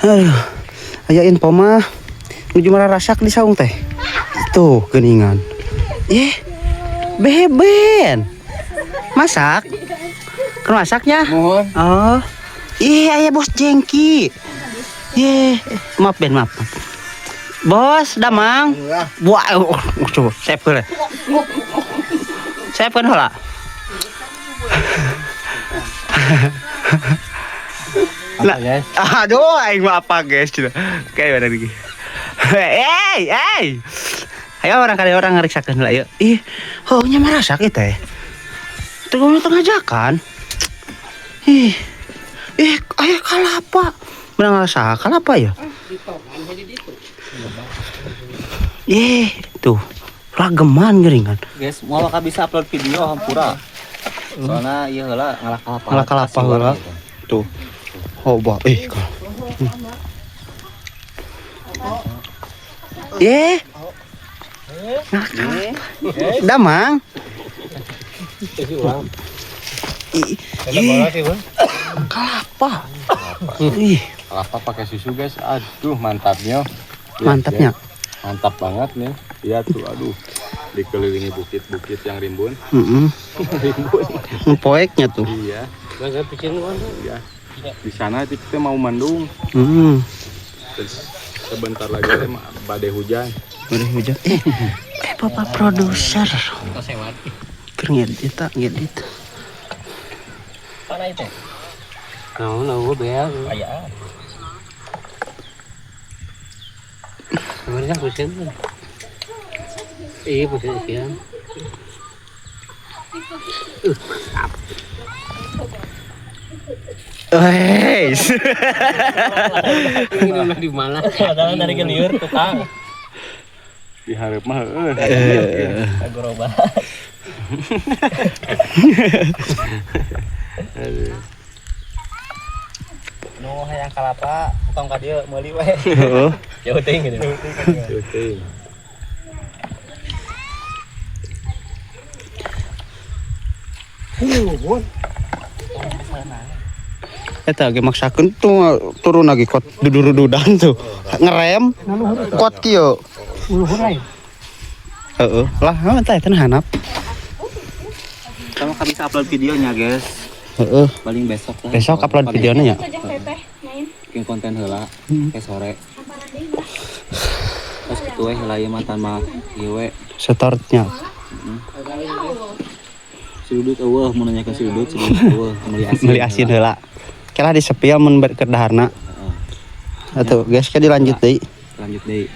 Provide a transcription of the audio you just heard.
Aduh. Aya info mah nuju marasak di saung teh. Tuh geuningan. Ih. Beben. Masak? Keur masaknya? Mohon. Oh. Ih, aya bos jengki. Ye, maaf Ben, maaf. Bos, damang. Wah, oh, coba save heula. Save kan heula. Lah, aduh, aing mah apa guys cina. Kayak mana lagi? Hey, hey. Ayo orang kali orang ngariksakeun heula yeuh. Ih, oh nya marasak ieu teh. Teu ngajakan. Ih. Ih, aya kalapa. Menang rasa kalapa ya? Ih, tuh. Rageman geuningan. Guys, mau bakal bisa upload video hampura. Soalnya ieu heula ngalah kalapa. Ngalah kalapa heula. Tuh. Oh, bah. Eh, kalau. Eh. Ngalah kalapa. Damang. Ih, kelapa. Ih, Kelapa pakai susu guys. Aduh, mantapnya. Lihat, mantapnya. guys. Mantap banget nih. Lihat tuh, aduh. Dikelilingi bukit-bukit yang rimbun. Heeh. Rimbun. Poeknya tuh. Iya. Iya. Di sana itu kita mau mendung. Heeh. Terus sebentar lagi teh badai hujan. Udah hujan. Eh, bapak produser. Keur ngedit tak ngedit. Mana itu? Nah, nah, bea. Aya. Sebenarnya pusing. Iya, pusing sih. Wey. Ini udah di mana? Padahal dari geliur tukang. Di hareup mah heueuh. Gerobak. Nu hayang kalapa, tukang ka dieu meuli we. Heeh. Jauh teuing gitu. Syuting. Eta ge maksakeun tuh turun lagi kot dudurududan tuh. Ngerem kot kieu. Heeh. Lah, heuh teh teh hanap. Kamu kan bisa upload videonya, guys. Heeh. Paling besok lah. Besok upload videonya ya. Bikin konten heula ke sore. Terus kitu we heula ieu mah tanpa ieu we. Setornya. Si Dudut eueuh mun nanya ke si Dudut, si Dudut eueuh meuli asin. Meuli asin heula. Kira disepil mun keur daharna. Heeh. Atuh, guys, ke dilanjut deui. Lanjut deui.